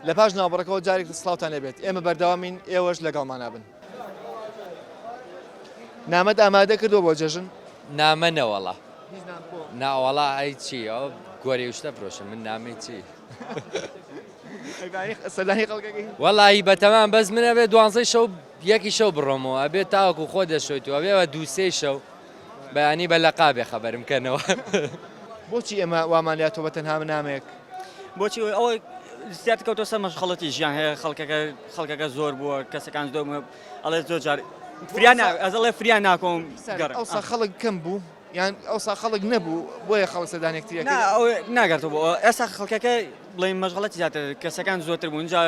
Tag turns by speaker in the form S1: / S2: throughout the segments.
S1: لە پاش ناوبڕەکەوە جارێک تر سڵاوتان لێبێت ئێمە بەردەوامین ئێوەش لەگەڵمانا بن. نامەت ئامادە کردووە بۆ جەژن؟
S2: نامە نەوەڵا. ناوەڵا ئەی چی ئەو گۆری شتە فرۆشم من نامەی چی
S1: سەردانی خەڵکەکەی
S2: وەڵی بەتەمان بەس من ئەبێ دوانزەی شەو یەکی شەو بڕۆمەوە ئەبێ تاوەکو خۆ دەشۆیت و ئەبێ بە دووسێ شەو بەیانی بە لەقابێ خەبەرم کەنەوە.
S1: بۆچی ئێمە وامان لات تۆ بە تەنها نامەیەک؟
S3: بۆچی ئەوە زیاتر کەوتۆ سەر مەشخەڵەتی ژیان هەیە خەڵکەکە خەڵکەکە زۆر بووە کەسەکان زۆر ئەڵێ زۆر جار فریا نا ئەزەڵێ فریا ناکۆم
S1: گەڕ ئەوسا خەڵک کەم بوو یان ئەوسا خەڵک نەبوو بۆیە خەڵک سەردان یەکتری
S3: ئەکرد؟ ناگەرتەوە بۆ ئێستا خەڵکەکە بڵێن مەشغەڵەتی زیاتر کەسەکان زۆرتر بوون جا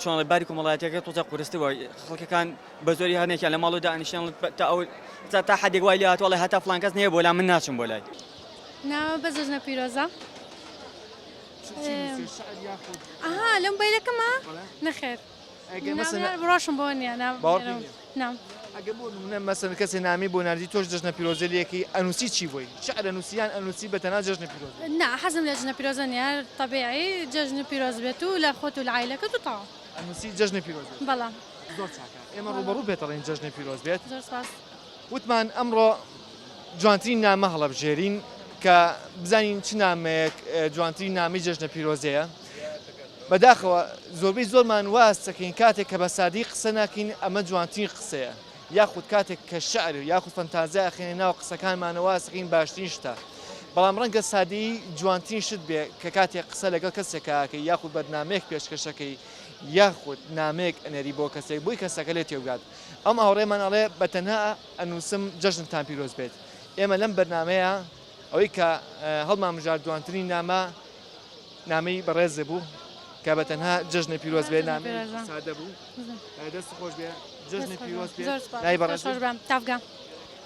S3: چۆن باری کۆمەڵایەتەکە تۆزە قورستر بووە خەڵکەکان بە زۆری هەنێکیان لە ماڵەوە دانیشتن تا ئەو تا حدێک وای لێ هاتووە هەتا فڵان کەس نەیە بۆ لا من ناچم بۆ لای.
S4: ناوە بە جەژنە پیرۆزە. ئەها لەم بەیلەکەمە نەخێر. بڕۆشم بۆ نییە نام.
S1: ئەگە بۆ نمونە مەسەن کەسێ نامی بۆ ناردی تۆش جەژنە پیرۆزە لەکەی ئەنووسی چی بۆی شعر ئەنووسیان ئەنووسی بە تەنها جەژنە پیرۆز
S4: نا حەزم لە جەژنە پیرۆزە نییە تەبیعی جەژن پیرۆز بێت و لە خۆت و لە عایلەکەت و تەواو.
S1: ئەنووسی جەژنە پیرۆز بێت.
S4: بەڵام.
S1: زۆر چاکە ئێمە ڕووبەڕوو پێت ئەڵێین جەژنە پیرۆز بێت.
S4: زۆر سپاس.
S1: وتمان ئەمڕۆ جوانترین نامە هەڵەبژێرین کە بزانین چ نامەیەک جوانترین نامەی جەژنە پیرۆزەیە. بەداخەوە زۆربەی زۆرمان وا هەست دەکەین کاتێک کە بە سادەیی قسە ناکەین ئەمە جوانترین قسەیە یاخود کاتێک کە شعر یاخود فەنتازیا ئەخەینە ناو قسەکانمانەوە وا هەست دەکەین باشترین شتە بەڵام ڕەنگە سادەیی جوانترین شت بێ کە کاتێک قسە لەگەڵ کەسێکا ئەکەی یاخود بەرنامەیەک پێشکەشەکەی یاخود نامەیەک ئەنێری بۆ کەسێک بۆی کەسەکە لێ تێبگات ئەم هاوڕێمان ئەڵێ بە تەنها ئەنووسم جەژنتان پیرۆز بێت ئێمە لەم بەرنامەیە ئەوەی کە هەڵمان بژارد جوانترین نامە نامەی بەڕێزێ بوو کە بە تەنها جەژنە پیرۆز بێ نامەی سادە بوو دەست خۆش بێ جەژنە پیرۆز بێ نای بەڕێز
S4: تاڤگە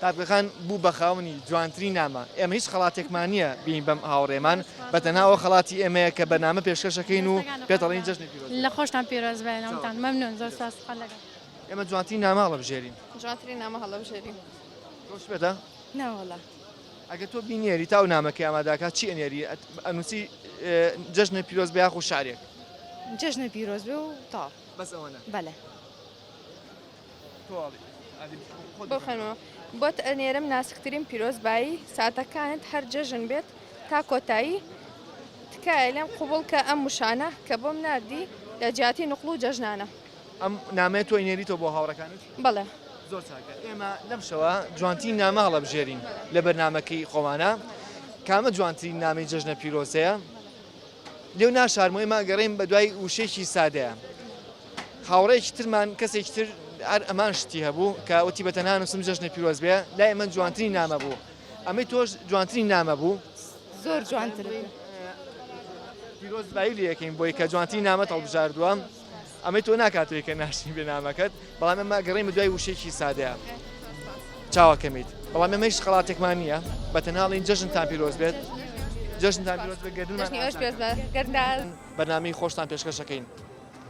S1: تاڤگەخان بوو بە خاوەنی جوانترین نامە ئێمە هیچ خەڵاتێکمان نییە بین بەم هاوڕێمان بە تەنها ئەوە خەڵاتی ئێمەیە کە بەرنامە پێشکەشەکەین و پێتەڵین جەژنی پیرۆز
S4: لە خۆشتان پیرۆز بێ نامتان مەمنون زۆر سپاس لەگەڵ
S1: ئێمە جوانترین نامە هەڵەبژێرین
S5: جوانترین نامە هەڵەبژێرین
S1: تۆش پێتە
S5: ناوەڵا
S1: ئەگەر تۆ بینێری تا ئەو نامەکەی ئاماداکات چی ئەنێری ئەنووسی جەژنە پیرۆز بێ یاخود شعرێک؟
S5: جەژنە پیرۆز بێ و تەواو.
S1: بەس ئەوەنە؟
S5: بەلێ. بۆ خوێنمەوە بۆت ئەنێرم ناسکترین پیرۆزبایی ساتەکانت هەر جەژن بێت تا کۆتایی تکایە لێم قوبوڵ کە ئەم وشانە کە بۆم ناردی لە جیاتی نوقڵ و جەژنانە.
S1: ئەم نامەیە تۆ ئەینێریتەوە بۆ هاوڕێکانت؟
S5: بەڵێ.
S1: زۆر چاکە ئێمە لەم شەوە جوانترین نامە هەڵەبژێرین لە بەرنامەکەی خۆمانە کامە جوانترین نامەی جەژنە پیرۆزەیە لێو ناشارمەوە ئێمە گەڕێن بە دوای وشەیەکی سادەیە هاوڕێکی ترمان کەسێکی تر هەر ئەمان شتی هەبوو کە وتی بە تەنها نووسم جەژنە پیرۆز بێ لای من جوانترین نامە بوو ئەمەی تۆش جوانترین نامە بوو
S5: زۆر جوانتر
S1: پیرۆز بایی لەکەین بۆی کە جوانترین نامەت هەڵبژاردووە ئەمەی تۆ ناکاتەوەی کە ناشتین بێ نامەکەت بەڵام ئەمە گەڕێین بە دوای وشەیەکی سادەیە چاوەکەمیت بەڵام ئێمە هیچ خەڵاتێکمان نییە بە تەنها ئەڵێین جەژنتان پیرۆز بێت جەژنتان پیرۆز بێت گەردنمان بەرنامەی خۆشتان پێشکەش دەکەین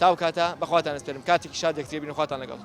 S1: تاو کاتە بەخواتان ئەسپێرم کاتێکی شاد یەکتری بین خواتان لەگەڵ.